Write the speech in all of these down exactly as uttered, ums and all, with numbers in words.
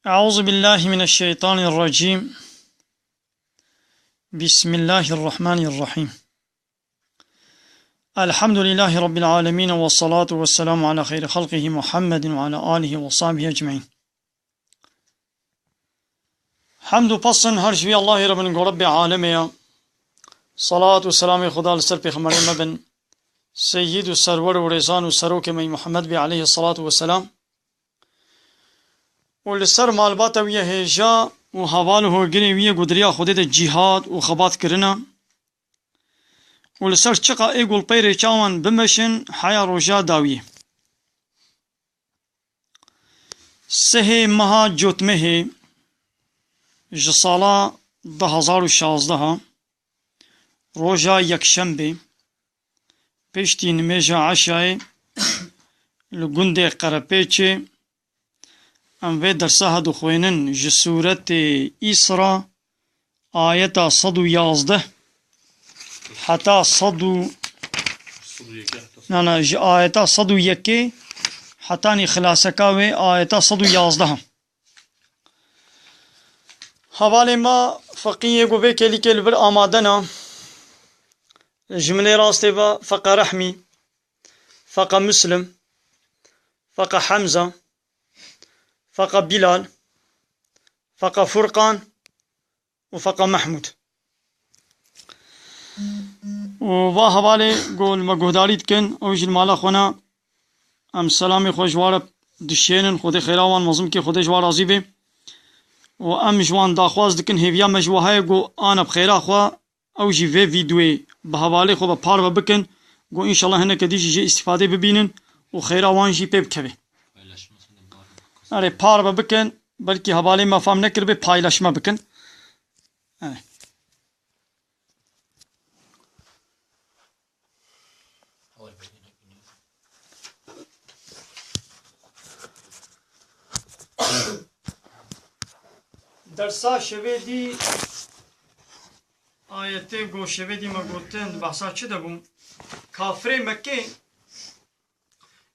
أعوذ بالله من الشيطان الرجيم. بسم الله الرحمن الرحيم. الحمد لله رب العالمين، والصلاة والسلام على خير خلقه محمد وعلى آله وصحبه أجمعين. Hemd û pesn her ji vî Allahê re bin ku Rebbê alemê ya. Salat û selamê Xuda li ser pêxemberê me bin. Seyyid û serwer û rêzan û serokê me Muhammed bê aleyhi salatu ve selam. Û li ser malbata wî ye hêja û heval û hogirê wî ye ku di riya Xwedê de cîhad û xebat kirine. Û li ser çiqa ê ku li pey rêça wan bimeşin heya roja dawiyê. Sihê meha Cotmehê ji sala du hezar û şazdeh, roja yekşembê, piştî nimêja eşayê li gundê Qerepêçê em vê dersa hedixwênin ji sûretê Îsra, ayeta sed û yazdeh heta sed û, na, na, ji ayeta sed û yekê hetanî xilaseka wê ayeta sed û yazdeh. Hevalê me feqiyê ku vê kêlîkê li vir amade ne, ji milê rastê ve feqe Rehmî, feqe Muslim, feqe Hemza, feqe Bilal, feqe Furqan û feqe Mehmûd. Û va hevalê ku li me guhdarî dikin, ew jî li mala xwe ne. Em selamê xwe ji wan re dişênin, Xwedê xêra wan mezin bike, Xwedê ji wan razî be. Û em ji wan daxwaz dikin, hêviya me ji wan heye ku ana bi xêra xwe ew jî vê vîdeoyê bi hevalê xwe ve parve bikin, ku înşallah hineke dî jî jê îstîfadê bibînin û xêra wan jî pê bikeve. Erê, parve bikin, belkî hevalê me fam nekiribe, paylaşma bikin. Erê. Dersa şevê dî, ayetê ku şevê dî me gotin, di behsa çi de bû? Kafirê Mekkê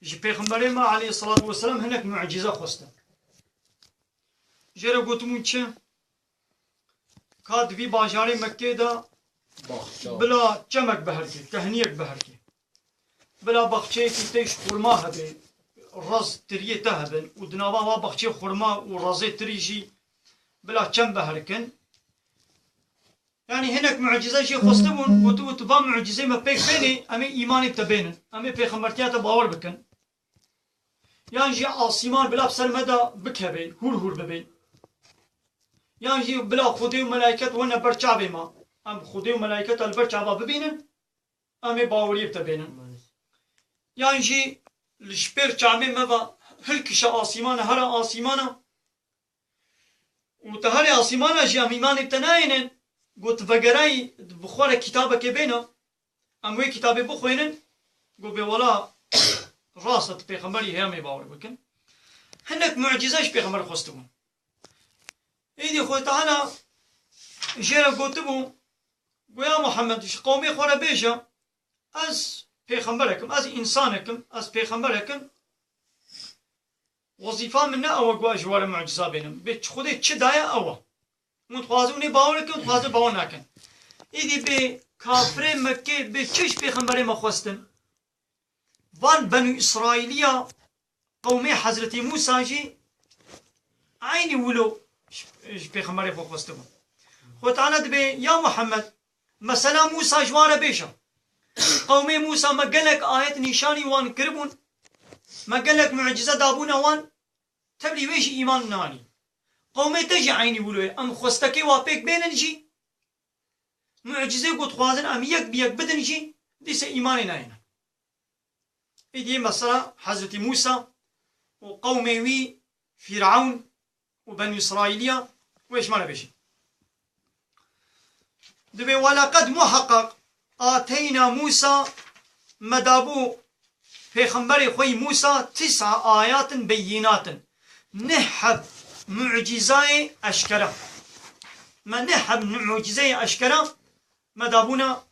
ji Pêxemberê me aleyhissalatu vesselam hinek mucîze xwestin. Jê re gotibûn çi? Ka di vî bajarê Mekkê de bila çemek biherkê, kehniyek biherkê. Bila baxçeyekî te ji xurma hebe, rez tiriyê te hebin û di nava wa baxçeyê xurma û rezê tirî jî bila çem biherkin. Yanî hinek mucize jê xwestibûn, gotibû, tu va mucizê me pêk bênê, em ê îmanê te bênin, em ê pêxembertiya te bawer bikin. Yan jî asîman bila bi ser me de bikeve, hûr hûr bibe. Yan jî bila Xwedê û melayket wene ber çavê me. Em Xwedê û melayeketa li ber çava bibînin, em ê baweriyê bi te bênin. Yan jî li ji pêr çavê me ve hilkişe asîmana, here asîmana. Û te herê asîmana jî em îmanê te nayênin, got vegerayî bi xwe re kitabekê bêne, em wê kitabê bixwênin, got bê wela rast e tu pêxemberî hê em ê bawer bikin. Hinek mucîze ji pêxember xwestibûn. Îdî Xwedê Teala jê re gotibû, got ya Muhammed ji qewmê xwe re bêje, ez pêxemberek im, ez însanek im, ez pêxemberek im. Wezîfa min ne ew e ku ez ji we re mucîza bênim. Bê çi Xwedê çi daye ew e. Hûn dixwazin hûn ê bawer bikin, hûn dixwazin bawer nakin. Îdî bê kafirê Mekkê bê çi ji pêxemberê me xwestin? Van Benû Îsraîliya qewmê Hezretî Mûsa jî eynî wilo ji, ji pêxemberê xwe xwestibûn. Xwe Teala dibê, ya Muhammed, mesela Mûsa ji wan re bêje. Qewmê Mûsa me gelek ayet nîşanî wan kiribûn, me gelek mucîze dabûne wan, tevlî wê jî îman nanî. Qewmê te jî eynî wilo ye. Em xwestekê wa pêk bênin jî, mucîzê ku dixwazin em yek bi yek bidin jî, dîse îmanê nayêne. Êdî mesela Hezretî Mûsa û qewmê wî, Fîrewn û Benî Îsraîliya wê ji me re bêjin. Dibê, weleqed muheqeq ateyna Mûsa, me dabû pêxemberê xwe yî Mûsa tis'a ayatin beyînatin. Neh heb mucîzayê eşkera. Me neh heb mucîzeyê eşkera me dabûna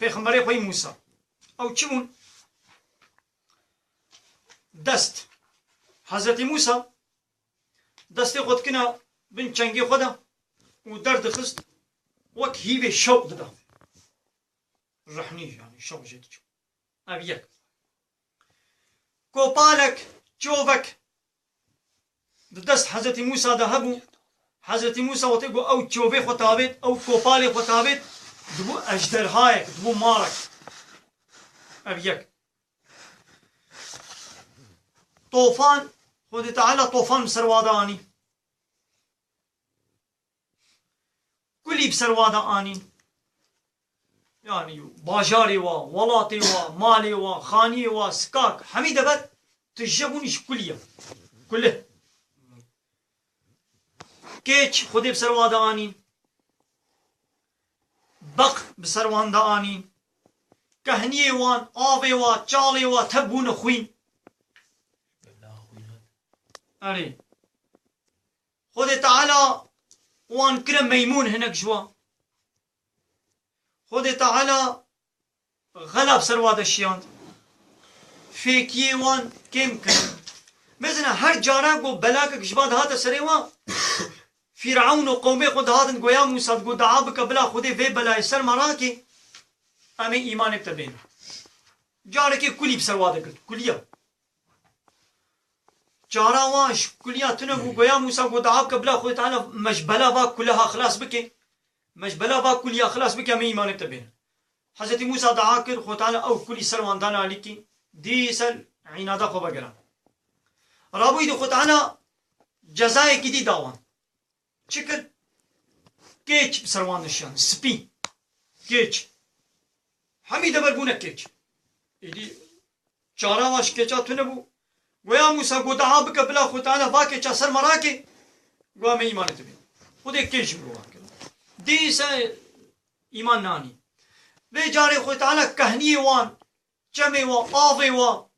pêxemberê xwe yî Mûsa. Ew çi bûn? Dest. Hezretî Mûsa destê xwe dikine bin çengê xwe de û derdixist, wek hîvê şewq dida. Rehnî, yanî şewq jê diçû. Ev yek. Kopalek, çovek di dest Hezretî Mûsa de hebû. Hezretî Mûsa wextê ku ew çovê xwe tavêt, ew kopalê xwe tavêt, dibû ejderhayek, dibû marek. Ev yek. Tofan, Xwedê Teala tofan bi ser wa de anî. Kulî bi ser wa de anîn. Yanî bajarê wa, welatê wa, malê wa, xaniyê wa, sikak, hemî dever tije bûn ji kulî ye. Kulih. Kêç Xwedê bi ser wa de anîn. Beq bi ser wan de anîn. Kehniyê wan, avê wa, çalê wa tev bûne xwîn. Erê. Xwedê Teala wan kire meymûn hinek ji wan. Xwedê Teala xela bi ser wa de şiyand. Fêkiyê wan kêm kirin. Mezina her cara ku belakek ji ba dihate serê wan, Fîrewn û qewmê xwe dihatin go ya Mûsa, digo dua bike bila Xwedê vê belayê ser me rake, em ê îmanê bi te bêne. Carekê kulî bi ser wa de girt. Kuliya. Çara wan ji kuliya tune bû, goya Mûsa got, "Dua bike bila Xwedê Teala me ji bela va kuleha xilas bike. Me ji bela va kuliya xilas bike, em ê îmanê te bêne." Hezretî Mûsa dua kir, Xwedê Teala ew kulî ser wan dana alîkî, dîsa înada xwe vegeran. Rabûyî dî Xwedê Teala cezayekî dî da wan. Çi kir? Kêç bi ser wan de şiyan, spî. Kêç. Hemî dever bûne kêç. Êdî çara wan ji kêça tune bû. Goya Mûsa got, "Dua bike bila Xwedê Teala va kêça ser me rake." Goya me îmanê te bê. Xwedê kêç ji mirovan kir. Dîsa îman nanî. Vê carê Xwedê Teala kehniyê wan, çemê wan, avê wan,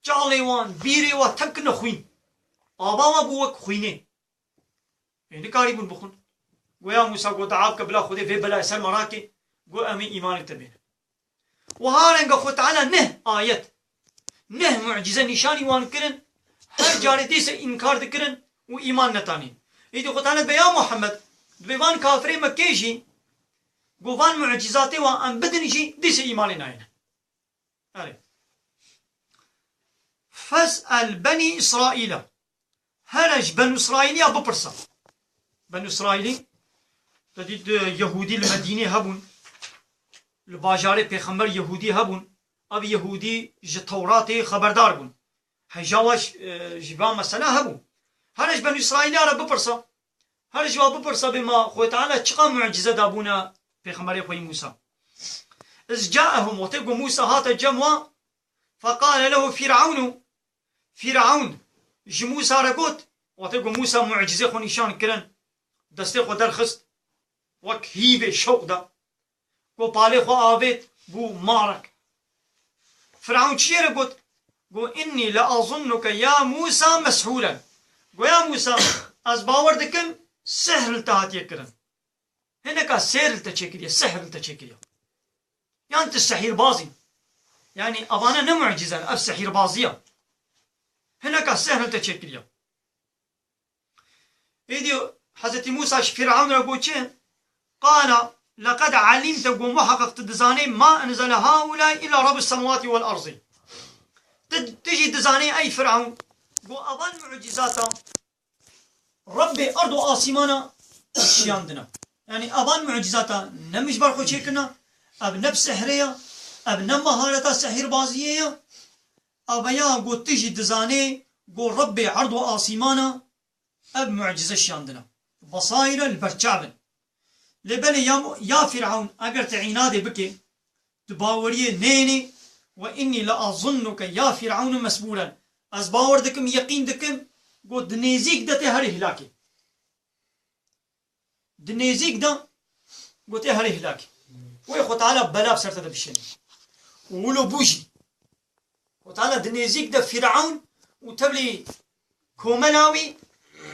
çalê wan, bîrê wan tev kirine xwîn. Ava wan bû wek xwînê. Ê, nikarîbûn bixwin. Goya Mûsa got, "Dua bike bila Xwedê vê belayê ser me rake." Got, "Em ê îmanê te bêne." Wiha renga Xwedê Teala neh ayet, neh mucîze nîşanî wan kirin, her carê dîse înkar dikirin û îman netanîn. Êdî Xwedê Teala dibe, "Ya Muhammed, dibê van kafirê Mekkê jî, got van mucîzatê wan em bidin jî, dîse îmanê nayêne." Erê. Fes'el Benî Îsraîla. Here ji Benû Îsraîliya bipirse. Benû Îsraîlî, te dît, e, Yehûdî li Medînê hebûn. Li bajarê pêxember Yehûdî hebûn. Ev Yehûdî ji Tewratê xeberdar bûn. Heja we ji, e, ji van mesela hebû. Here ji Benû Îsraîliya re bipirse. Her ji wa bipirse bê ma Xwedê Teala çiqa mucîze dabûne Pêxemberê xwe yî Mûsa. Iz caehum, wextê ku Mûsa hate cem wan, feqale lehu Fîrewnû, Fîrewn ji Mûsa re got, wextê ku Mûsa mucîzê xwe nîşan kirin, destê xwe derxist, wek hîvê şewq da, ku palê xwe avêt bû marek. Firewn çiyê re got? Got, "Innî le azunnuke ya Mûsa meshûren." Got, "Ya Mûsa, ez bawer dikim sihr li te hatiye kirin. Hineka sêr li te çêkiriye, sihr li te çêkiriye. Yan tu sehîrbaz î. Yanî, avane ne mucîze ne, ev sehîrbazî ye. Hineka sihr li te çêkiriye." Êdî Hezretî Mûsa ji Fîrewn re got çi? Qala, "Leqed alimte", got, "Muheqeq tu dizanê, ma enzele haulâi illa Rabbus semawati vel arzî." Tu, tu jî dizanê ey Fîrewn, got, "Avan mucîzata Rebbê erd û asîmana şiyandina." Yanî avan mucîzata ne min ji ber xwe çêkirina, ev ne bi sehrê ye, ev ne mahareta sehîrbaziyê ye. Ava ya got tu jî dizanê, got Rebbê erd û asîmana ev mucîze şiyandina. Besaîre li ber çav in. Lê belê ya, ya Fîrewn, eger tu înadê bikê, tu baweriyê nênê, "Ve innî le azunnuke ya Fîrewnû mesbûren." Ez bawer dikim, yeqîn dikim, got di nêzîk de tê herê hilakê. Di nêzîk de got tê herê hilakê. Wê Xwe Teala bela bi ser te de bişêne. Û wilo bû jî. Xwe Teala di nêzîk de Fîrewn û tevlî komela wî,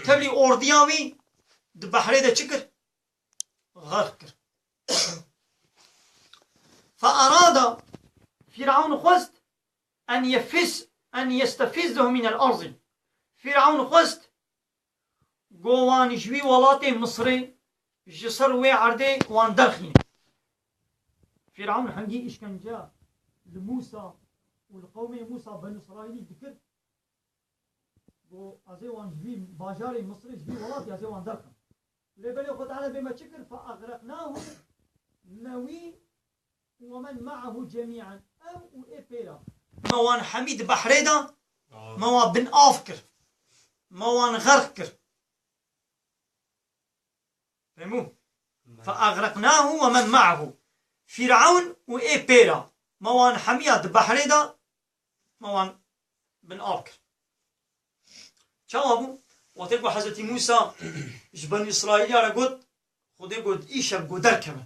tevlî ordiya wî di behrê de çi kir? Xerq kir. Fe arada, Fîrewn xwest, en yefiz, en yestefizzehu minel arzî. Fîrewn xwest go wan ji wî welatê Misrê, ji ser wê erdê wan derxîne. Fîraun hingî îşkence li Mûsa û li qewmê Mûsa Benî Îsraîlî dikir, go ez ê wan ji vî bajarê Misrê, ji vî welatê ez ê wan derxim. Lê belê Xwe Teala bê me çi kir? Fe egraqnahu, me wî û we men me'ahu cemî'an. Ew û ê pê re. Me wan hemî di behrê de, me wan bin av kir. Me wan xerq kir. Fehmû? Fe egraqnahu we men me'ahu. Fîraun û ê pê re. Me wan hemiya di behrê de, me wan bin av kir. Çawa bû? Wextê ku Hezretî Mûsa ji Benî Îsraîliya re got, Xwedê got, îşev go derkevin.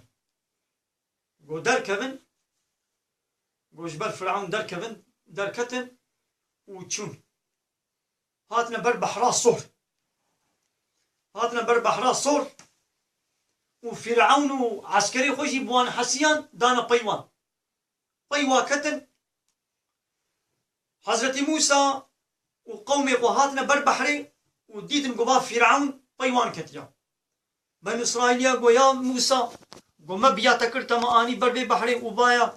Go derkevin, go ji ber Firaun derkevin, derketin û çûn. Hatine ber behra Sor. Hatine ber behra Sor û Firaun û eskerê xwe jî bi wan hesiyan dane pey wan. Pey wa ketin, Hezretî Mûsa û qewmê xwe hatine ber behrê û dîtin ku va Fîraun pey wan ketiya. Benî Îsraîliya go, ya Mûsa, go me biya te kir, te me anî ber vê behrê û vaya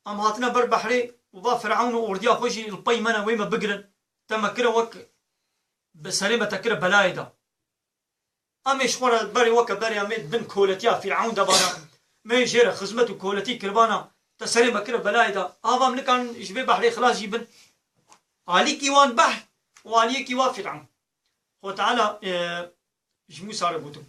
em hatine ber behrê û va Firaun û ordiya xwe jî li pey me ne, wê me bigirin. Te me kire wek bi serê me te kire belayê de. Em ê ji xwe re berê weke berê em ê bin koletiya Fîraun de bana. Me jê re xizmet û koletî kiribana. Te serê me kire belayê de. Ava em nikarin ji vê behrê xilas jî bin. Alîkî wan behr û aliyekî wan Fîraun. Xwe Teala, e, ji Mûsa re gotin.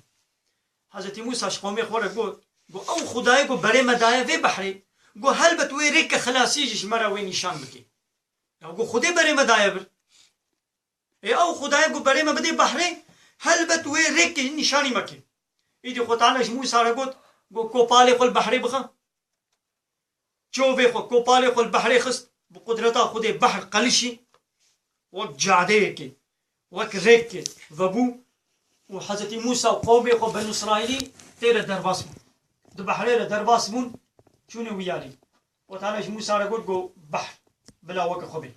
Hezretî Mûsa ji qewmê xwe re got, got, ew Xwedayê ku berê me daye vê behrê, got, helbet wê rêke xilasî jî ji me re wê nîşan bike. Ya got, Xwedê berê me daye vir. Ê ew Xwedayê ku berê me bidê behrê, helbet wê rêkê nîşanî me ke. Îdî Xwe Teala ji Mûsa re got, got, kopalê xwe li behrê bixe. Çovê xwe, kopalê xwe li behrê xist, bi qudreta Xwedê behr qelişî, wek cadeyekê, wek rêkê vebû û Hezretî Mûsa û qewmê xwe Benî Îsraîlî tê re derbas bûn. Di behrê re derbas bûn, çûne wî yarî. Xwe Teala ji Mûsa re got, got, behr bila weke xwe bê.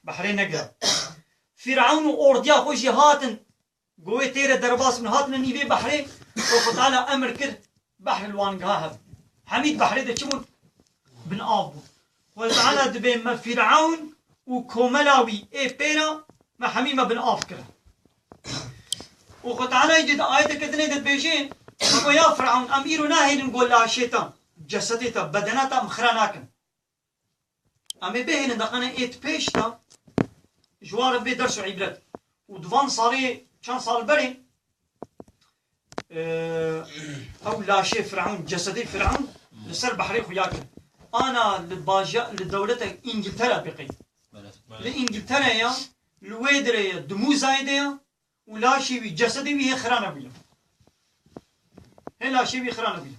Behrê negire. Fîraun û ordiya xwe jî hatin, got, wê tê re derbas bûn, hatine nîvê behrê, û Xwe Teala emir kir, behr li wan giha hev. Hemî di behrê de çi bûn? Bin av bûn. Xwe Teala dibê me Fîraun û komela wî ê pê re me hemî me bin av kirin. Û Xwe Teala jî di ayeteke dinê de dibêje, me got, ya Firaun, em îro nahêlin go laşê te, cesedê te, bedena te em xira nakin. Em ê bihêlin deqene ê di pêş de ji wan re bê ders û îbret. Û di van salê, çend sal berê, e, ew laşê Firaun, cesedê Firaun li ser behrê xuya kir. Ana li baja-, li dewleta Îngiltere biqey. Li Îngiltere ya, li wê dirê ya, di Mûzayê de ya û laşê wî, cesedê wî hê xira nebûye. Hê laşê wî xira nebûye.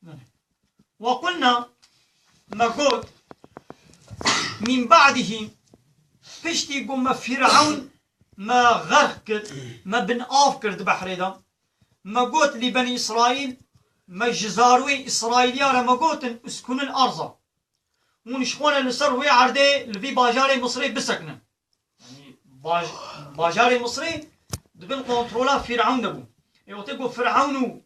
Belê. Ve qulna, me got, min ba'dihi, piştî ku me Fîraun me xerq kir, me bin av kir di behrê de. Me got li Benî Îsraîl, me ji zarwê Îsraîliya re me gotin, uskunil arza. Hûn ji xwe re li ser wê erdê li vî bajarê Misrê bisekinin. Yanî baj-, bajarê Misrê di bin kontrola Fîraun de bû. Ê wextê ku Fîraun û,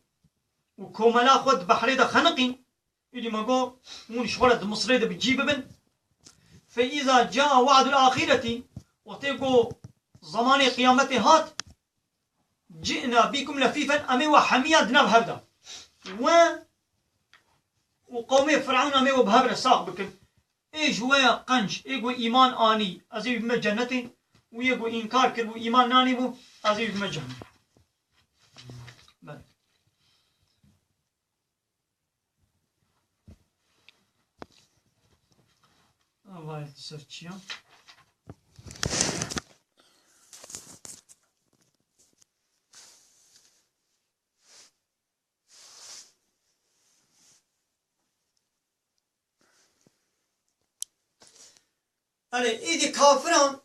û komela xwe di behrê de xeniqîn, îdî me got, hûn ji xwe re di Misrê de bi cî bibin. Fe îza caa we'dul axîretî, wextê ku zemanê qiyametê hat, Ci'na bikum lefîfen, em ê we hemiya di nav hev de. We û qewmê Firaun em ê we bi hev re sax bikin. Ê ji we ya qenc, ê ku îman anî, ez ê wî bime cennetê, û yê ku înkar kir û îman nanî bû, ez ê wî bime cehennem. Belê. Vay ser çiya. Erê, îdî kafiran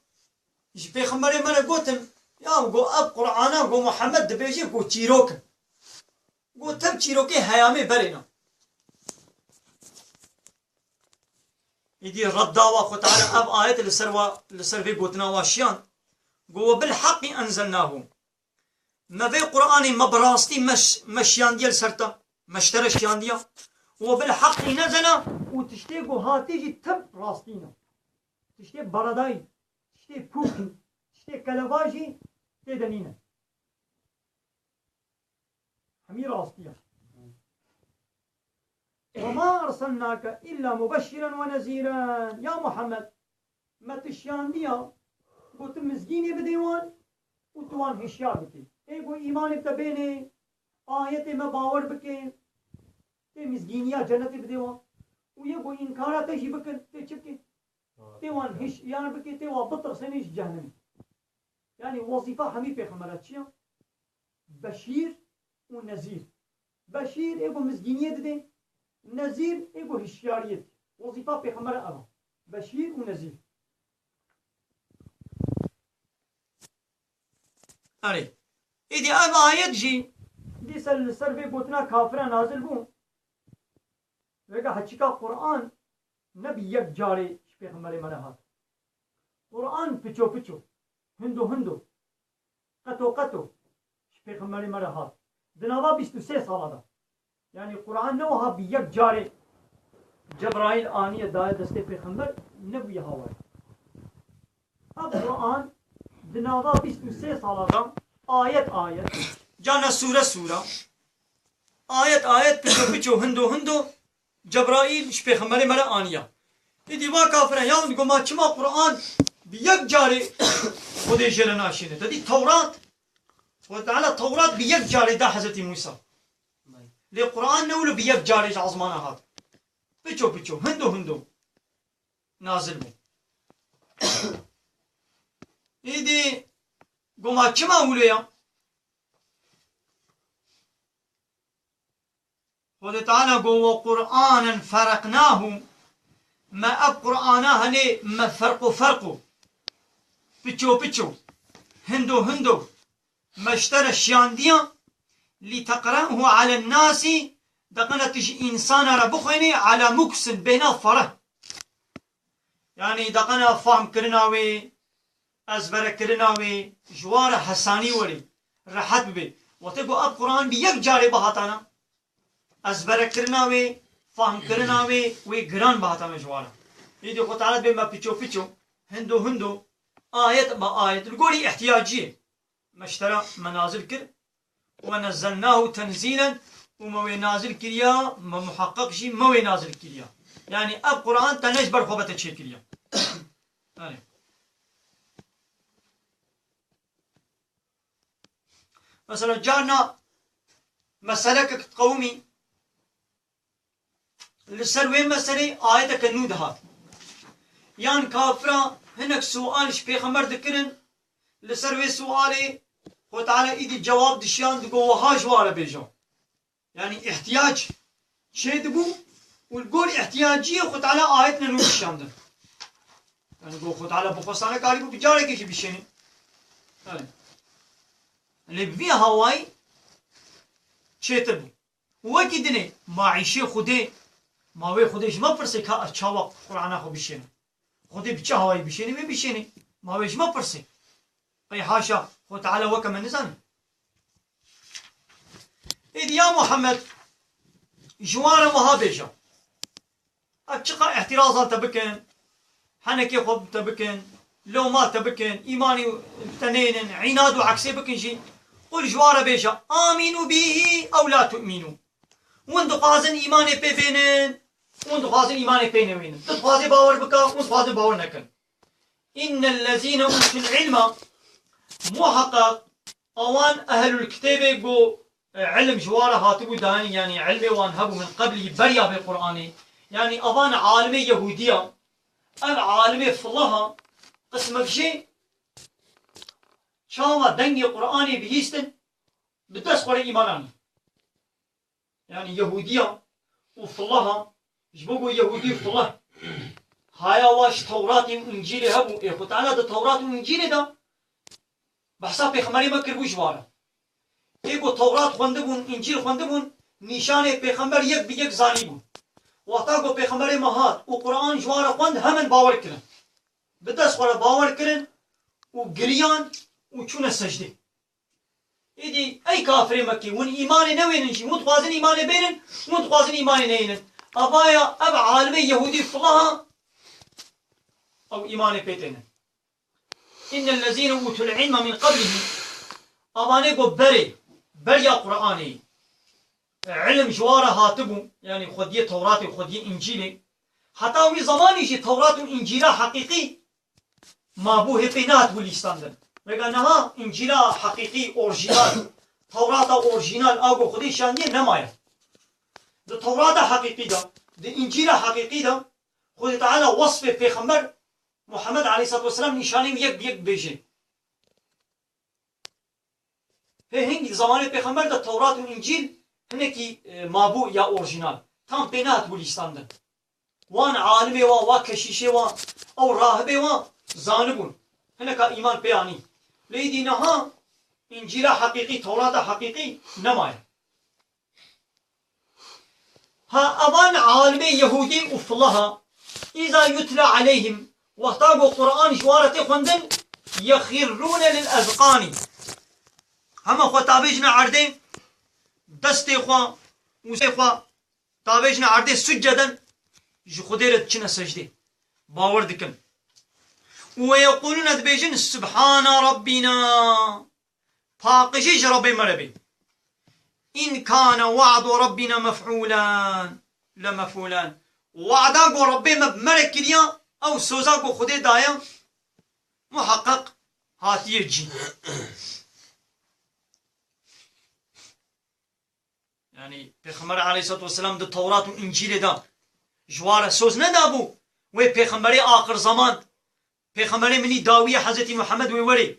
ji pêxemberê me re gotin, ya go ev Qur'ana go Muhammed dibêje go çîrok in. Go tev çîrokê heyamê berê ne. Îdî redda wa Xwe Teala ev ayet li ser wa, li ser vê gotina wa şiyand. Got, "Ve bil haqqî enzelnahu." Me vê Qur'anê me bi rastî me ş-, me şiyandiye li ser te. Me ji te re şiyandiya. "Ve bil haqqî nezela." Û tiştê ku hatî jî tim rastî ne. Tiştê beredayî, tiştê pûk, tiştê kelebajî tê de nîne. Hemî rastî ye. "Ve ma erselnake illa mubeşşiren ve nezîren." Ya Muhammed, me tu şiyandiya, ku tu mizgînê bidê wan û tu wan hişyar bikî. Ê ku îmanê te bênê, ayetê me bawer bikê, tê mizgîniya cenetê bidê wan. Û yê ku înkara te jî bikin, tê çi bikê? Tê wan hişyar bikê, tê wan bitirsinê ji cehennemê. Yanî wezîfa hemî pêxembera çi ye? Beşîr û nezîr. Beşîr ê ku mizgîniyê didê, nezîr ê ku hişyariyê didê. Wezîfa pêxembera ev e. Beşîr û nezîr. Erê. Êdî ev ayet jî dîse li ser vê gotina kafira nazil bû. Vêga heçîka Qur'an ne bi yek carê ji pêxemberê me re hat. Qur'an piço piço, hindo hindo, qeto qeto ji pêxemberê me re hat. Di nava bîst û sê sala de. Yanî Qur'an ne wiha bi yek carê Cebraîl aniye daye destê pêxember, nebûye hawayî. Ev Qur'an di nava bîst û sê sala de ayet ayet, carna sûre sûre, ayet ayet, piço piço, hindo hindo Cebraîl ji pêxemberê me re aniya. Îdî va kafiran ya min digo, "Ma çima Qur'an bi yek carê Xwedê jê re naşîne?" Te dî Tewrat, Xwedê Teala Tewrat bi yek carê da Hezretî Mûsa. Lê Qur'an ne wilo bi yek carê ji ezmana hat. Piço piço, hindo hindo nazil bû. Îdî go, "Ma çima wilo ya?" Xwedê Teala go, "Ve Qur'anen fereqnahu." Me ev Qur'ana henê me ferqo ferqo, piço piço, hindo hindo, me ji te re şiyandiya, "lîteqre'hu alen nasi", deqena tu ji însana re bixwênê, "ala muksin", bêhna fereh. Yanî deqena fahmkirina wê, ezberekirina wê, ji wan re hesanî were, rehet bibe. Wextê ku ev Qur'an bi yek carê bihatana, ezberekirina wê, fahmkirina wê, wê giran bihatana ji wan re. Îdî Xwe Teala dibê me piço piço, hindo hindo, ayet be ayet, li gorî ihtiyaciyê me ji te re me nazil kir. "Ve nezzelnahu tenzîlen", û me wê nazil kiriya, me muheqeq jî me wê nazil kiriya. Yanî ev Qur'an te ne ji ber xwe be te çêkiriya. Yanî. Mesela carna meselekek diqewimî, li ser wê meselê ayeteke nû dihat. Yan kafira hinek sual ji pêxember dikirin, li ser wê sualê Xwe Teala îdî cewab dişiyan, digo, "Wiha ji wan re bêje." Yanî îhtiyac çêdibû û li gor îhtiyaciyê Xwe Teala ayetine nû dişiyandin. Yanî go Xwe Teala bixwesta nekarîbû bi carekê jî bişêne. Yanî. Lê bi vî hawayî çêtir bû. Wekî dinê, ma îşê Xwedê, ma wê Xwedê ji me pirsê ka ez çawa Qur'ana xwe bişênim? Xwedê bi çi hawayî bişênê, wê bişênê. Ma wê ji me pirsê. Ey haşa, Xwe Teala weke me nizane. Êdî ya Muhammed, ji wan re wiha bêje. Ev çiqa îhtirazan te bikin, henekê xwe bi te bikin, loma te bikin, îmanî bi te nênin, înad û eksê bikin jî, qul ji wan re bêje, "Amînû bîhî ew la tu'mînû." Hûn dixwazin îmanê pê vênin, hûn dixwazin îmanê pê newênin. Tu dixwazê bawer bika, hûn dixwazin bawer nekin. "Înnellezîne ûtul îlma", muheqeq ewan ehlul kitêbê ku, e, ilm ji wan re hatibû dayîn, yanî ilmê wan hebû min qeblî, beriya vê Qur'anê. Yanî evan alimê Yehûdiya, ev alimê filaha, qismek jê çawa dengê Qur'anê bihîstin, bi dest xwe re îman anî. Yanî Yehûdiya û filaha, ji bo ku Yehûdî û filah haya wa ji Tewratê û Încîlê hebû, ê Xwe Teala di Tewrat û Încîlê de behsa pêxemberê me kiribû ji wan re. Ê ku Tewrat xwendibûn, Încîl xwendibûn, nîşanê pêxember yek bi yek zanîbûn. Wexta ku Pêxemberê me hat û Quran ji wan re xwend, hemin bawer kirin. Bi dest xwe re bawer kirin û giriyan û çûne secdê. Êdî ey kafirê Mekkî, hûn îmanê newênin jî, hûn dixwazin îmanê bênin, hûn dixwazin îmanê neynin. Avaya ev alimê Yehûdî filaha ew îmanê pê tênin. Înnellezîne ûtul îlme min qeblihî. Avanê ku berê, beriya Quranê, ilim ji wan re hatibû, yanî xwediyê Tewratê, xwediyê Încîlê. Heta wî zemanî jî Tewrat û Încîla heqîqî mabû, hê pê nehatibû lîstandin. Wêga niha Încîla heqîqî, orjînal, Tewrata orjînal, a ku Xwedê şandiye, nemaye. Di Tewrata heqîqî de, di Încîla heqîqî de, Xwedê Teala wesfê Pêxember Muhammed aleyhisselatu vesselam nîşanî yek bi yek dibêje. Hê hingî di zamanê Pêxember de Tewrat û Încîl hinekî, e, mabû ya orjînal. Tam pê nehatibû lîstandin. Wan alimê wan, wa keşîşê wan, ew rahibê wan zanibûn. Hineka îman pê anî. Lê îdî niha Încîla heqîqî, Tewrata heqîqî nemaye. Ha, evan alimê Yehûdî û filaha, îza yutla aleyhim, wexta ku Quran ji wan re tê xwendin, yexirrûne lil ezqanî. Hema xwe tavêjine erdê, destê xwe, ûsê xwe tavêjine erdê, succeden, ji Xwedê re diçine secdê. Bawer dikin. Û ve yeqûlûne, dibêjin, Subhana Rabbîna. Paqijî ji Rebbê me re bê. În kâne we'du Rebbîna mef'ûlen, le mef'ûlen. We'da ku Rebbê me bi me re kiriya, ew soza ku Xwedê daye, muheqeq hatiye cî. Yanî, Pêxember aleyhisselatu vesselam di Tewrat û Încîlê de ji wan re soz nedabû, wê Pêxemberê axir zeman, Pêxemberê min î dawî ye, Hezretî Muhammed wê werê.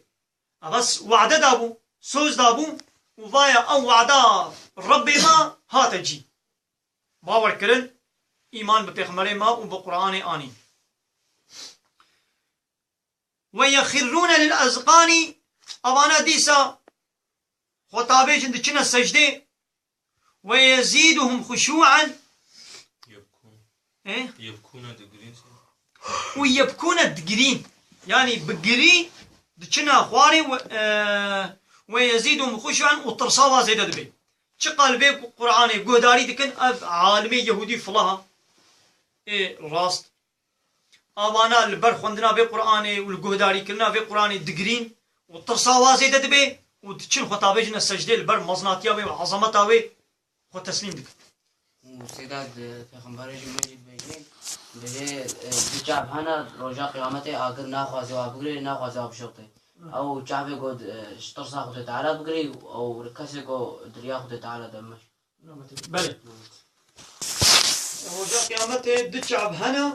Eva s-, wade dabû, soz dabû û vaya ew wada Rebbê me hate cî. Bawer kirin, îman bi Pêxemberê me û bi Quranê anîn. Ve yexirrûne lil ezqanî, evana dîsa xwe tavêjin, diçine secdê. Ve yezîduhum xuşû'en. Yebkûn. E? Yebkûne digirîn. Û yebkûne digirîn. Yanî bi girî diçine xwarê ve, e, ve yezîduhum xuşû'en û tirsa wan zêde dibe. Çiqal vê Qur'anê guhdarî dikin, ev alimê Yehûdî filaha. Ê rast. Avana li ber xwendina vê Qur'anê û li guhdarîkirina vê Qur'anê digirîn û tirsa wan zêde dibe û diçin xwe tavêjine secdê li ber mezinatiya wê û ezameta wê xwe teslîm dikin. Û sêda di Pêxemberê jî me jî dibêjin, dibêje, e, du çav hene, roja Qiyametê agir naxwaze wa bigirê, naxwaze wa bişewite. Ew çavê ku, e, ji tirsa Xwedê Teala bigirê, ew kesê ku di riya Xwedê Teala de mir. Belê. Roja Qiyametê du çav hene,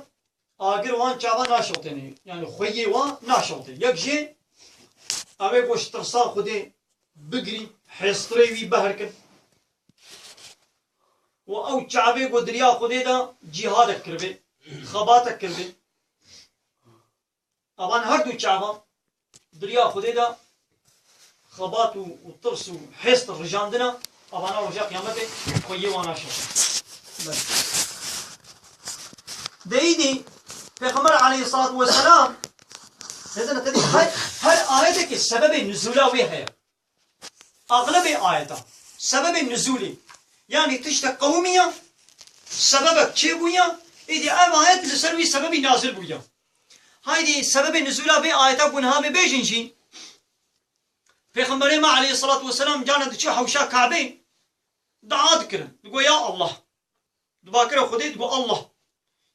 agir wan çavan naşewtêne, yanî xweyê wan naşewtê. Yek jê ew ê ku ji tirsa Xwedê bigirî, hêstirê wî beherkin. Û ew çavê ku di riya Xwedê de cîhadek kiribê, xebatek kiribê. Evan her du çavan di riya Xwedê de xebat û, û tirs û hêst rijandine, evana roja Qiyametê xweyê wan naşewtin. Belê. De îdî Pêxember aleyhissalatu vesselam, hêzine te dî her, her ayetekê sebebê nuzûla wê heye. Axlebê ayeta, sebebê nuzûlê. Yanî tiştek qewimiya, sebebek çêbûya, îdî ev ayet li ser wî sebebî nazil bûya. Haydî sebebê nuzûla vê ayeta ku niha me bêjin jî, Pêxemberê me aleyhissalatu vesselam carna diçû hewşa Kabê, dua dikirin. Digo, "Ya Allah." Dibakire Xwedê, digo, "Allah.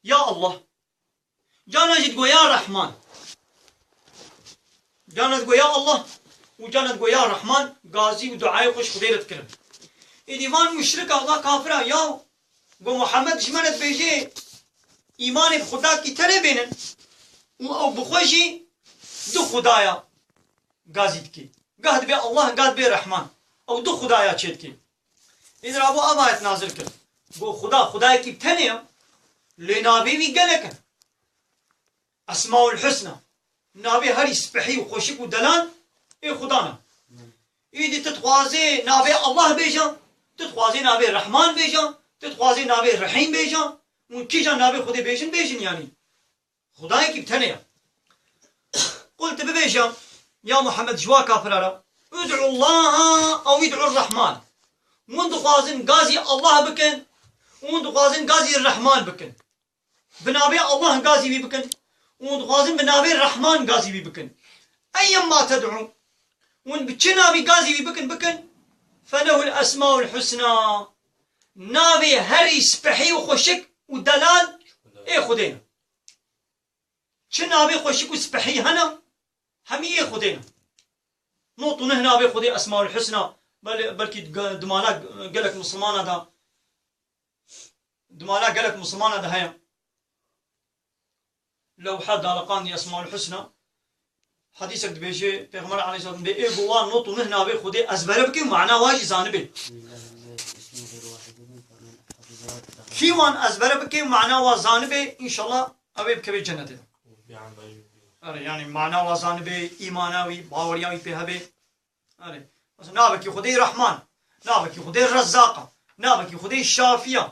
Ya Allah." Carna jî digo, "Ya Rehman." Carna digo, "Ya Allah." Û carna digo, "Ya Rehman." Gazî û duayê xwe ji Xwedê re dikirin. Êdî van muşrika, va kafira, ya go Muhammed ji me re dibêje, îmanê bi Xwedakî tenê bênin û ew bi xwe jî du Xwedaya gazî dike. Gah dibê Allah, gah dibê Rehman. Ew du Xwedaya çê dike. Êdî Rabo ev ayet nazil kir. Go Xuda, Xudayekî bi tenê ye, lê navê wî gelek in. Esmaul Husna. Navê herî spehî û xweşik û delan ê Xudan e. Îdî tu dixwazê navê Allah bêje, tu dixwazê navê Rehman bêje, tu dixwazê navê Rehîm bêje, Hûn kîjan navê Xwedê bêjin, bêjin yanî. Xwedayekî bi tenê ye. Qul, tu bibêje, ya Muhammed, ji wa kafira re, "Ud'u Allaha ew id'u Rehman." Hûn dixwazin gazî Allah bikin, hûn dixwazin gazî Rehman bikin. Bi navê Allah gazî wî bikin, hûn dixwazin bi navê Rehman gazî wî bikin. Eyyemma ted'u, hûn bi çi navî gazî wî bikin, bikin, "Felehul esmaul husna." Navê herî spehî û xweşik û delal ê Xwedê ne. Çi navê xweşik û spehî hene, hemî ê Xwedê ne. Not û neh navê Xwedê Esmaul Husna, bel-, belkî ge-, di mala gelek misilmana de, di mala gelek misilmana de heye. Lewha daliqandî Esmaul Husna. Hedîsek dibêje, Pêxember aleyhisselam dibê, ê ku wan not û neh navê Xwedê ezbere bike, mana wa jî zanibe. Kî wan ezbere bike, mana wa zanibe, înşallah ew ê bikeve cenetê de. Erê, yani mana wa zanibe, îmana wî, baweriya wî pê hebe. Erê. Mesela navekî Xwedê Rahman, navekî Xwedê Rezzaq e, navekî Xwedê Şafî ye,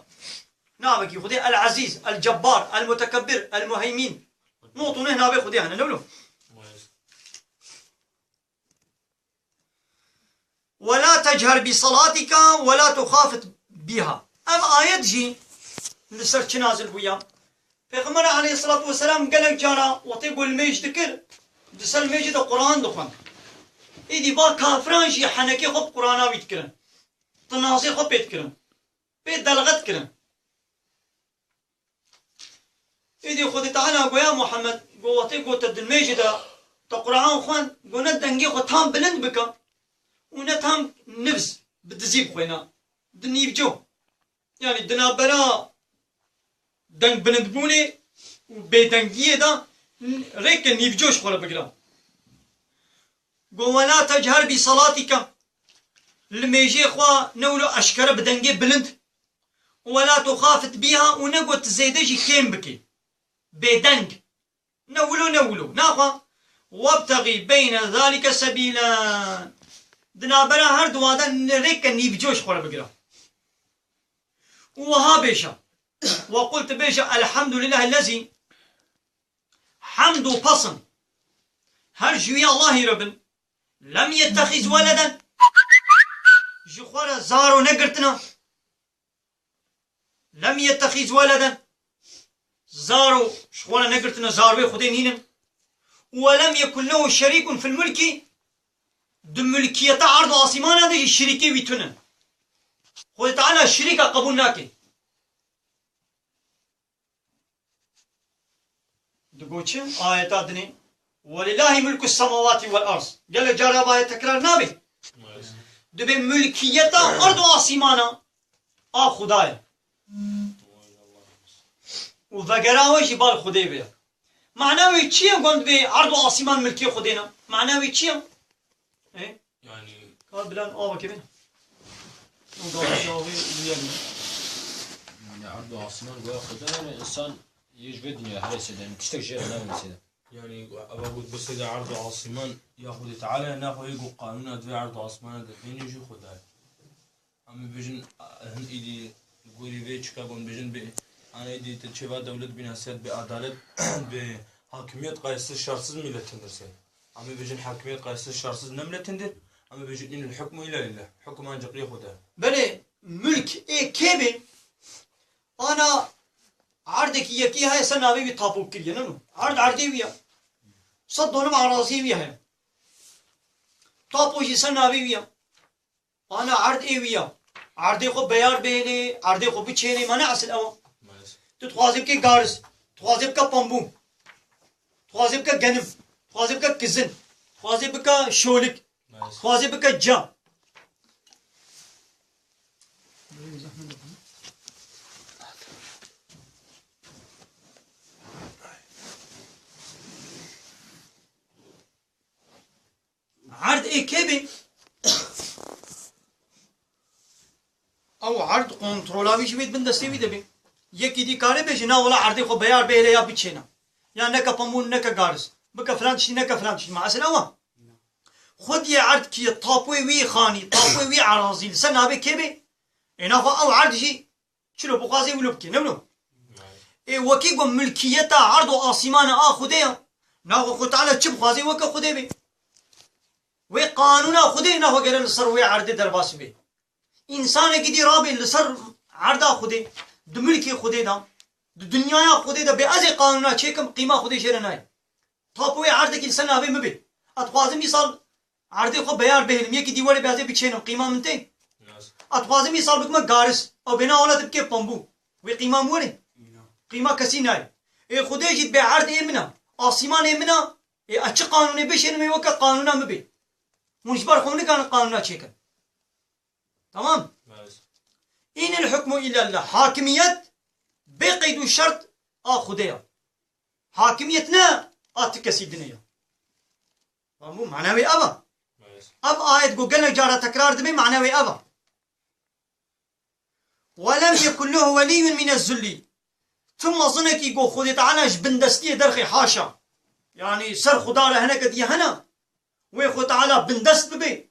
navekî Xwedê El Ezîz, El Cebbar, El Mutekebbir, El Muheymîn. Not û neh navê Xwedê hene, ne wilo? "Ve la techer bi salatika ve la tuxafit biha." Ev ayet jî li ser çi nazil bûya? Pêxember aleyhisselatu vesselam gelek cara wextê ku limêj dikir, di ser limêjê de Quran dixwend. Êdî va kafiran jî henekê xwe bi Qurana wî dikirin. Tinazê xwe pê dikirin. Pê delxet kirin. Êdî Xwedê Teala goya Muhammed, go wextê go te di limêjê de te Quran xwend, go ne dengê xwe tam bilind bike û ne tam nivz bi dizî bixwêne. Di nîvco. Yani di navbera dengbilindbûnê û bêdengiyê de rêke nîvco ji xwe re bigire. Go, "Ve la techer bi salatike." Limêjê xwe ne wilo eşkere bi dengê bilind. "Ve la tuxafit biha" û ne got zêde jî kêm bike. Bêdeng. Ne wilo, ne wilo. Naxwe, "Webtexî beyne zalike sebîla." Di navbera her duwa de rêke nîvco ji xwe re bigire. Û wiha bêje. "Ve qul", tu bêje, "Elhamdulillahillezî." Hemd û pesin her ji wî Allahî re bin. "Lem yettexiz weleden." Ji xwe re zaro negirtine. "Lem yettexiz weleden." Zaro ji xwe re negirtine, zarvê Xwedê nînin. "Ve lem yekun lehu şerîkun fil mulki." Di mulkiyeta erd û asîmana de jî şirîkê wî tune. Xwedê Teala şirîka qebûl nake. Digo çi? Ayeta dinê. "Welillahî mulku semawatî wel ard." Gelek cara ev ayet tekrar nabe. Dibê mulkiyeta erd û asîmana a Xuda ye. Û vegera we jî bal Xwedê be. Mana wê çi ye, gon dibê erd û asîman milkê Xwedê ne? Mana wê çi ye? E? Yani, ka bilan ava kevin. O gavşavê diyelim. Yani erd û asîman goya Xwedê ne, yani insan yê ji vê dinya herê sêde, yani tiştek jê re nabin sêde. Yani eva got bi sêde erd û asîman ya Xwedê Teala, naxwe yê got qanûna divê erd û asîmana de bênê jî Xwedê ye. Em ê bêjin, hin îdî li gorî vê çika gon bêjin bê, ana îdî te çêva dewlet bî nasiyet bê adalet, bê hakimiyet qayesiz şersiz milletindir sê. Em ê bêjin hakimiyet qayesiz şersiz ne milletindir. Em ê bêjin inil hukmu illa lillah. Hukum ancak yê Xwedê. Belê, mulk ê kê bê? Ana erdekî yekî heye ser navê wî tapo kiriye, ne no? Erd erdê wî ye. Sed donim araziyê wî heye. Tapo jî ser navê wî ye. Ana erd ê wî ya. Erdê xwe beyar bihêlê, erdê xwe biçênê, ma ne esil ew a? Maalesef. Tu dixwazê bike garis, dixwazê bike pambû, dixwazê bike genim, dixwazê bike kizin, dixwazê bike şolik, Maalesef. Dixwazê bike ca. Erd ê kê bê? Ew erd kontrola wî jî wê bin destê wî de bê. Yekî dî kare bêje, na wela erdê xwe beyar bihêle ya biçêne. Ya neke pemûn, neke garis. Bike filan tiştî, neke filan tiştî. Ma esil ew e. Xwediyê erd kî ye, tapoyê wî xanî, tapoyê wî erazî. Li ser navê kê bê? Ê naxwe ew erd jî çilo bixwazê wilo bikê, ne wilo? Wekî ku milkiyeta erd û asîmana a Xwedê ya. Naxwe Xwe Teala çi bixwazê weke Xwedê bê. Wê qanûna Xwedê naxwe gere li ser wê erdê derbas bê. Însanekî dî rabê li ser erda Xwedê, di milkê Xwedê de, di dinyaya Xwedê de bê ez ê qanûna çêkim, qîma Xwedê jê re nayê. Tapo wê erdekî li ser navê min bê. Ez dixwazim îsal erdê xwe beyar bihêlim, yekî dî were bê ez ê biçênim, qîma min tê? Nas. Ez dixwazim îsal bikime garis, ew bêna wela dibike pambû. Wê qîma min were? Îna. Qîma kesî nayê. Ê Xwedê jî dibê erd ê min e, asîman ê min e, ê ez çi qanûnê bişênim ê weke qanûna min bê. Hûn ji ber xwe nikarin qanûna çêkin. Tamam? Nas. Înil hukmu illa lillah. Hakimiyet bê qeyd û şert a Xwedê ya. Hakimiyet ne a ti kesî dinê ya. Tamam, mana wê ev e. Nas. Ev ayet ku gelek cara tekrar dibe, mana wê ev e. "Ve lem yekun lehu weliyyun minez zulli." Tu mezinekî ku Xwedê Teala ji bindestiyê derxê, haşa. Yanî ser Xuda re hineke diye hene, wê Xwedê Teala bindest bibe,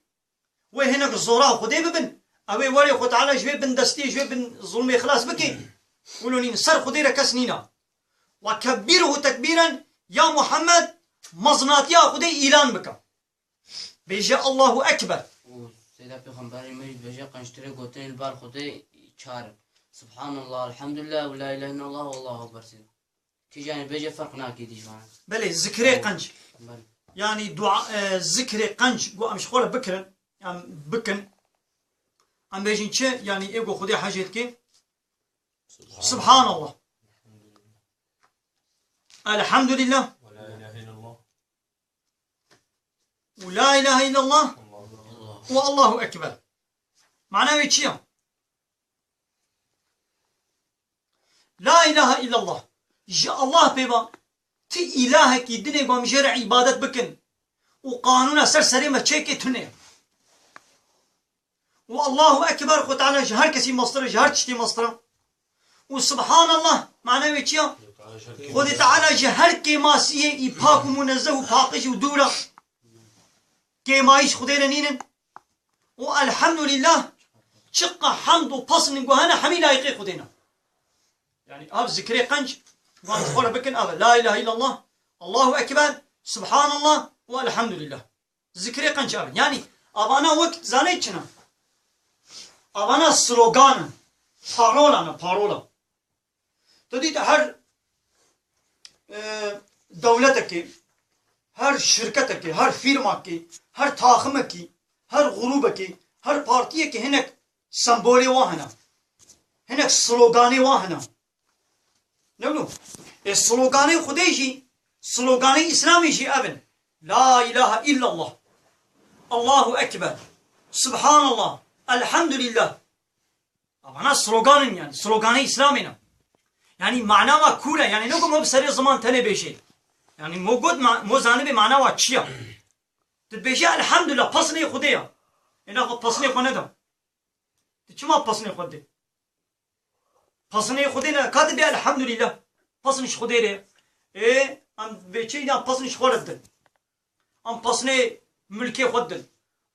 wê hinek zora Xwedê bibin, ew ê were Xwedê Teala ji vê bindestiyê, ji vê bin zulmê xilas bike. Wilo nîn, ser Xwedê re kes nîna. "Ve kebbirhu tekbîren", ya Muhammed, mezinatiya Xwedê îlan bike. Bêje Allahu Ekber. Û Seyda Pêxemberê me jî dibêje, qenc tirê gotinê li bar Xwedê çar in. Subhanallah, elhamdulillah û la ilahe illallah û Allahu Ekber Seyda. Kîjanê bêje ferq nake dî ji wan. Belê, zikrê qenc. Belê. Yanî dua, e, zikrê qenc ku em ji xwe re bikirin, em bikin. Em bêjin çi? Yanî ê ku Xwedê hecê dike. Subhanallah. Elhamdulillah. Ve la ilahe illallah. Û la ilahe illallah. Allahu Ekber. Û Allahu Ekber. Mana wê çi ya? La ilahe illallah. Ji Allah pê ve ti îlahekî dinê ku em jê re îbadet bikin û qanûna ser serê me çêkê tune ye. Û Allahu Ekber, Xwedê Teala ji her kesî mestir e, ji her tiştî mestir e. Û Subhanallah, mana wê çi ya? Xwedê Teala ji her kêmasiyê î pak û munezzeh û paqij û dûr e. Kêmayî ji Xwedê re nînin. Û Elhamdulillah, çiqa hemd û pesn ku hene, hemî layîqê Xwedê ne. Yanî ev zikrê qenc, van ji xwe re bikin, ev e. La ilahe illallah, Allahu Ekber, Subhanallah û Elhamdulillah. Zikrê qenc ev in. Yanî, avana wek zanê çi ne? Avana slogan in. Parola ne, parola. Tu dît her, e, dewletekê, her şirketekê, her fîrmakê, her taximekî, her grûbekê, her partiyekê hinek sembolê wan hene. Hinek sloganê wan hene. Ne wilo? Ê sloganê Xwedê jî, sloganê Îslamê jî ev in. La ilahe illallah. Allahu Ekber. Subhanallah. Elhamdulillah. Evana slogan in yanî. Sloganê Îslamê ne. Yanî mana wa kûr e. Yanî ne ku mo bi serê ziman tenê bêjê. Yanî mo got ma-, mo zanibê mana wa çi ya. Tu dibêjî Elhamdulillah, pesnê Xwedê ya. Ê naxwe pesnê xwe neda. Tu çima pesnê xwe didê? Pesnê Xwedê ne, ka dibê Elhamdulillah. Pesn ji Xwedê re. Ê, em vê çi înan pesn ji xwe re didin. Em pesnê milkê xwe didin.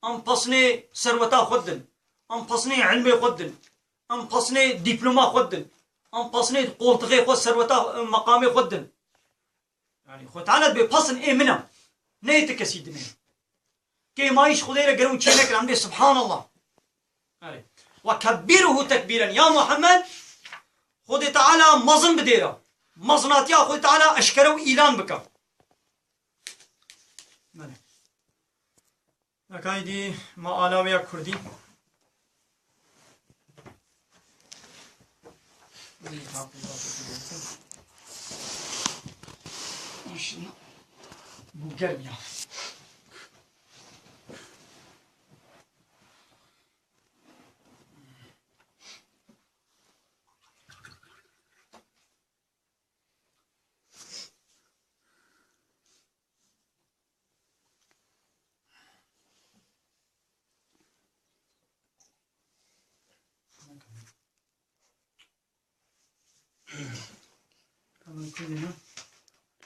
Em pesnê serweta xwe didin. Em pesnê ilmê xwe didin. Em pesnê dîploma xwe didin. Em pesnê qoltixê xwe, serweta, meqamê xwe didin. Yanî Xwe Teala dibê pesn ê min e. Ne ê ti kesî dinê. Kêmayî ji Xwedê re gere hûn çê nekin, em dê Subhanallah. Erê. Ve kebbirhu tekbîren. Ya Muhammed, Xwedê Teala mezin bidêre. Mezinatiya Xwedê Teala eşkere û îlan bike. Belê. Nakaydî ma alawêya kurdî. Bû germ ya.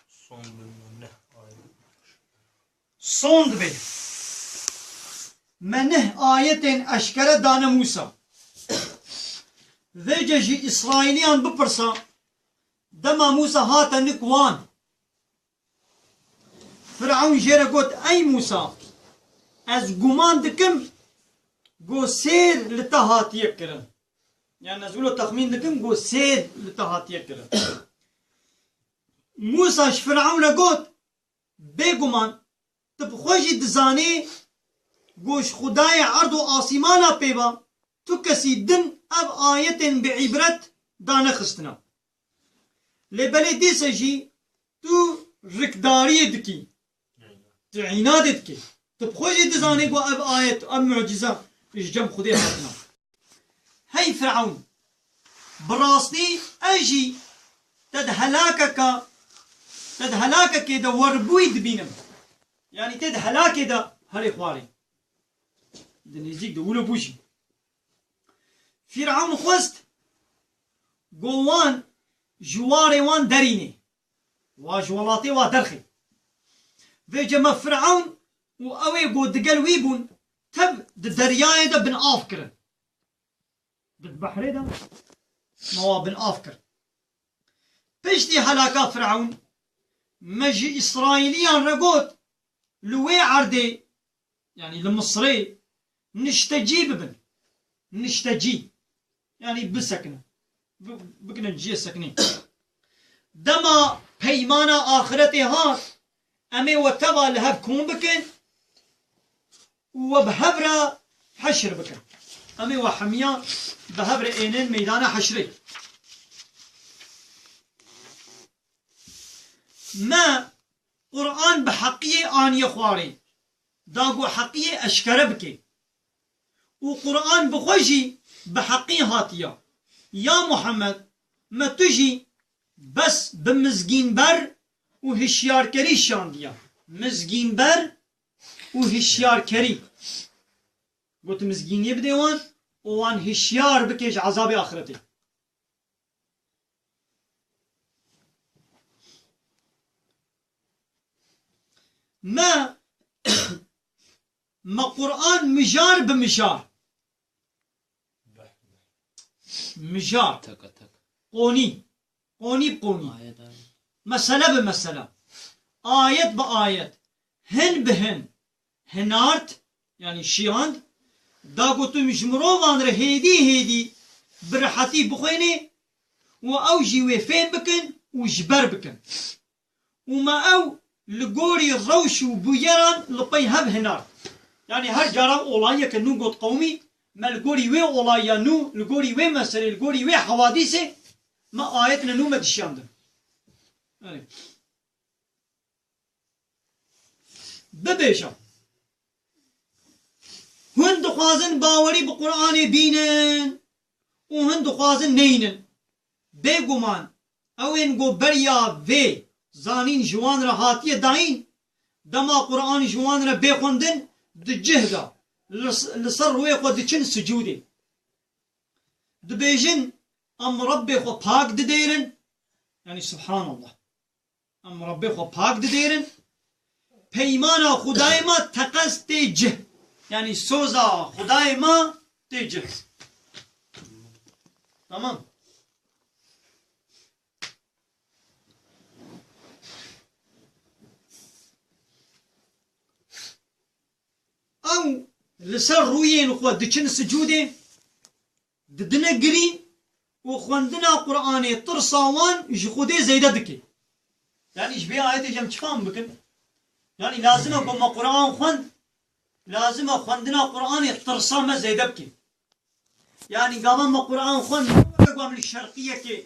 Son bilmem ne. Son dibê. Me neh ayetên eşkere dane Mûsa. Vêce ji Îsraîliyan bipirsa, Dema Mûsa hate nik wan, Firewn jê re got, Ey Mûsa, ez guman dikim ku sêr li te hatiye kirin. Yani ez wilo texmîn dikim ku sêr li te hatiye kirin. Mûsa ji Firewn re got, Bêguman, tu bi xwe jî dizanî ku ji Xwedayê erd û asîmana pê ve tu kesî din ev ayetên bi îbret danexistina. Lê belê dîse jî tu rikdariyê dikî, tu înadê dikî. Tu bi xwe jî dizanî ku ev ayet, ev mucîza ji cem Xwedê hatina. Hey Firewn, bi rastî ez jî te di helakeke, te di helakekê de werbûyî dibînim. Yanî te di helakê de herê xwarê. Di nêzîk de wilo bû jî. Firewn xwest ku wan ji warê wan derînê. Wa ji welatê wa derxê. Vê cem me Firewn û ew ê ku digel wî bûn, tev di deryayê de bin av kirin. Di behrê de me wa bin av kir. Piştî helaka Firewn, me ji Îsraîliyan re got, li wê erdê, yanî li Misrê, niştecî bibin. Niştecî. Yanî bisekinin. Bi-, bikinin cihê sekinî. Dema peymana axiretê hat, em ê we teva li hev kom bikin û we bi hev re heşr bikin. Em ê we hemiya bi hev re ênin meydana heşrê. Me Quran bi heqiyê aniye xwarê, da ku heqiyê eşkere bike. Û Quran bi xwe jî bi heqî hatiya. Ya Muhammed, me tu jî bes bi mizgînber û hişyarkerî şandiya. Mizgînber û hişyarkerî. Got, mizgîniyê bidê wan û wan hişyar bike ji ezabê axiretê. Me, me Quran mijar bi mijar. Mijar. Teke tek. Qonî. Qonî bi qonî. Ayet, ayet. Mesele bi mesele. Ayet bi ayet. Hin bi hin. Hinart, yanî şiyand. Da gotum ji mirovan re hêdî hêdî bi rehetî bixwênê û ew jî wê fêm bikin û ji ber bikin. Û me ew li gorî rewş û bûyeran li pey hev hinart. Yanî her caran olayeke nû got qewmî, me li gorî wê olaya nû, li gorî wê meselê, li gorî wê hewadîsê me ayetine nû me dişiyandin. Erê. Bibêje. Hûn dixwazin bawerî bi Qur'anê bînin û hûn dixwazin neynin. Bêguman, ew ên ku beriya vê zanîn ji wan re hatiye dayîn, dema Qur'an ji wan re bê xwendin, di cih de, li, li ser rûyê xwe diçin sicûdê. Dibêjin, em Rebbê xwe pak didêrin. Yanî, Subhanallah. Em Rebbê xwe pak didêrin. Peymana Xwedayê me teqez tê cih. Yanî soza Xwedayê me tê cih. Tamam. Ew li ser rûyên xwe diçin sicûdê, didine girî û xwendina Qur'anê tirsa wan ji Xwedê zêde dike. Yanî ji vê ayetê jî em çi fam bikin? Yanî lazim e ku me Qur'an xwend, lazim e xwendina Qur'anê tirsa me zêde bike. Yanî gava me Qur'an xwend, ne weke ku em li şerqiyekê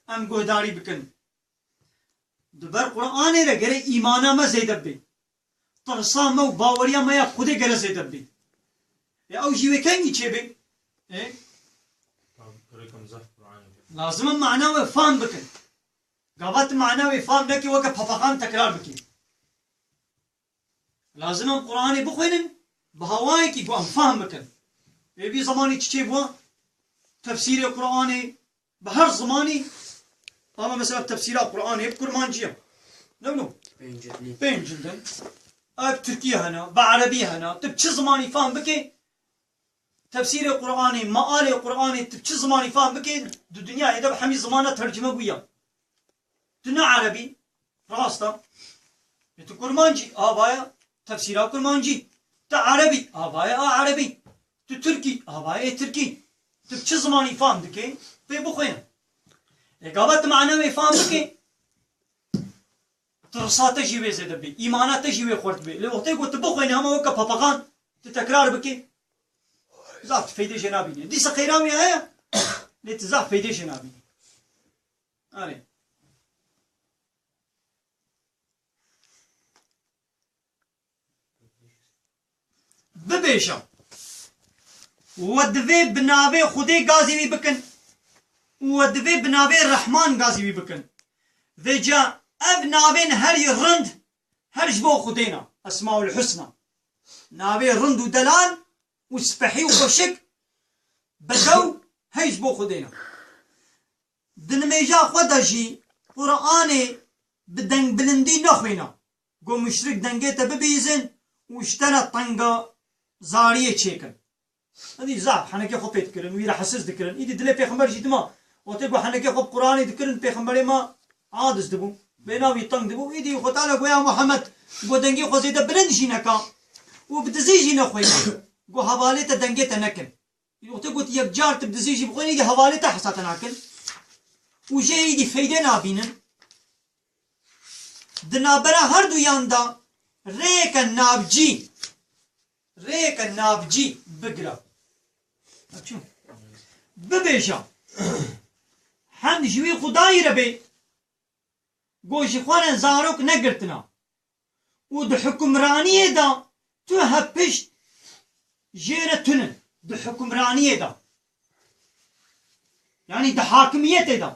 em guhdarî bikin. Di ber Qur'anê re gere îmana me zêde bibe. Tirsa me û baweriya me ya Xwedê gere zêde bibe. E, ew jî wê kengî çêbe? E? Lazim e mana wê fam bikin. Gava tu mana wê fam nekî, weke papaxan tekrar bikî. Lazim em Qur'anê bixwînin, bi hawayekî ku em fehm bikin. Ê vî zemanî çi çêbû? Tefsîrê Qur'anê bi her zimanî, ama mesela tefsîra Qur'anê bi kurmancî ye. Ne wilo? Pênc cildî. Pênc cild in. Ev tirkî hene, bi erebî hene. Tu bi çi zimanî fehm bikê? Tefsîrê Qur'anê, mealê Qur'anê, tu bi çi zimanî fehm bikê? Di dinyayê de bi hemî zimana tercime bûye. Tu ne Erebî, rast e. E, tu Kurmancî, avaye tefsîra Kurmancî. Tu Erebî, avaye a Erebî. Tu Tirkî, avaye ê Tirkî. Tu bi çi zimanî fam dikê? Pê bixwîne. E, gava tu mana wê fam bikê. Tirsa te jî wê zêde bê, îmana te jî wê xurt bê. Lê wextê ku tu bixwînî hema weke papaxan, tu tekrar bikî, zaf tu feydê jê nabînî. Dîsa qeyran wî heye, lê tu zaf feydê jê nabînî. Erê. Bibêje, we divê bi navê Xwedê gazî wî bikin û we divê bi navê Rehman gazî wî bikin. Vêca ev navên herî rind her ji bo Xwedê ne, Esmaul Husna. Navê rind û delal û spehî û xweşik, bedew, hey ji bo Xwedê ne. Di nimêja xwe de jî Quranê bi dengbilindî nexwîne. Got, muşrik dengê te bibîzin û ji te re tenga zariyê çêkin. Hindî zaf henekê xwe pê dikirin, wî rehetsiz dikirin. Îdî dilê pêxember jî dima. Wextê ku henekê xwe bi Quranê dikirin, pêxemberê me aciz dibû. Bêhna wî teng dibû. Îdî Xwe Teala got, ya Muhammed, got dengê xwe zêde bilind jî neka û bi dizî jî nexwîne. Got, hevalê te dengê te nekin. Wextê got, yek car tu bi dizî jî bixwînî, îdî hevalê te hesa te nakin. Û jê îdî feydê nabînin. Di navbera herduyan de rêyeke navcî, rêyeke navcî bigire. Çû? Bibêje, hemd ji wî Xwedayî re bê, got ji xwe re zarok negirtina û di hukimraniyê de tu hepişt jê re tune. Di hukimraniyê de, yanî di hakimiyetê de,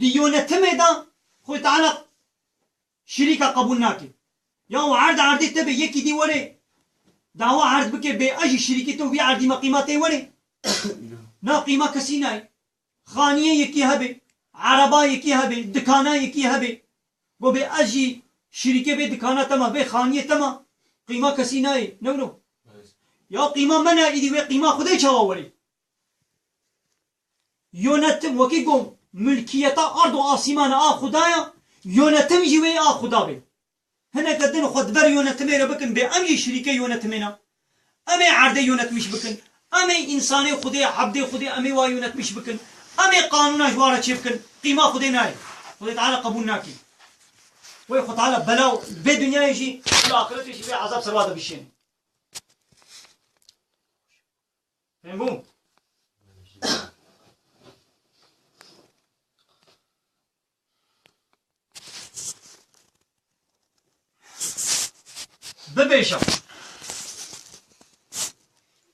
di yönetimê de Xwedê Teala şirîka qebûl nake. Ya û erd erdê te be, yekî dî were dawa erd bike, bê ez jî şirîkê te û vî erdî me qîma tê were? Na, qîma kesî nayê. Xaniyê yekî hebe, ereba yekî hebe, dikana yekî hebe. Go bê ez jî şirîkê bê dikana te me, bê xaniyê te me, qîma kesî nayê. Ne wilo? Ya qîma me nayê, îdî wê qîma Xwedê çawa were? Yönetim, wekî got, milkiyeta ard û asîmana a Xuda ya, yönetim jî wê a Xuda be. Hineke din xwe di ber yönetimê re bikin, bê em jî şirîkê yönetimê ne. Em ê erdê yönetmiş bikin. Em ê însanê Xwedê, hebdê Xwedê em ê wa yönetmiş bikin. Em ê qanûna ji wa re çê bikin. Qîma Xwedê nayê. Xwedê Teala qebûl nake. Wê Xwedê Teala bela vê dinyayê jî, vê axiretê jî, vê ezab ser wa de bişîne. Fêm bû? Bibêje,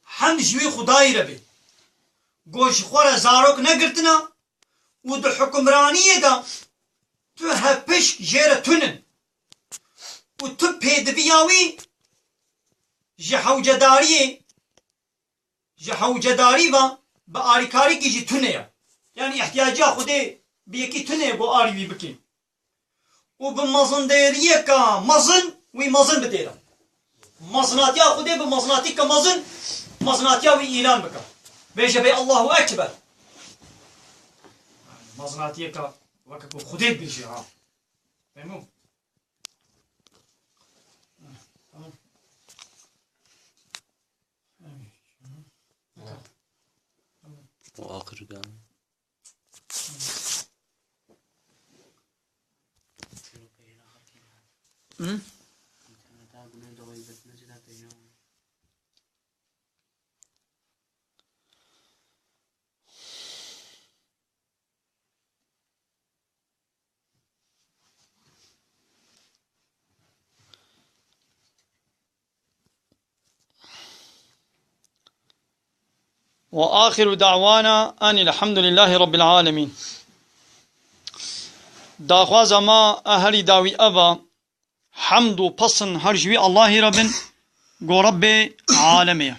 hemd ji wî Xwedayî re be, go ji xwe re zarok negirtina û di hukimraniyê de tu hepişk jê re tune û tu pêdiviya wî ji hewcedariyê, ji hewcedarî ve bi arîkarîkî jî tune ye. Yanî îhtiyacîya Xwedê bi yekî tune ye ku arî wî bike. Û bi mezindêriyeke mezin wî mezin bidêre. Mezinatiya Xwedê bi mezinatîke mezin, mezinatiya wî îlan bike. Bêje bê Allahu Ekber. Mezinatiyeke weke ku Xwedê dibêje ha. Fehmû? Tamam. Û axir de. Hı? وآخر دعوانا أن الحمد لله رب العالمين. Daxwaza ma a herî dawî ev a, hemd û pesn her ji wî Allahî re bin, go Rebbê alemê ye.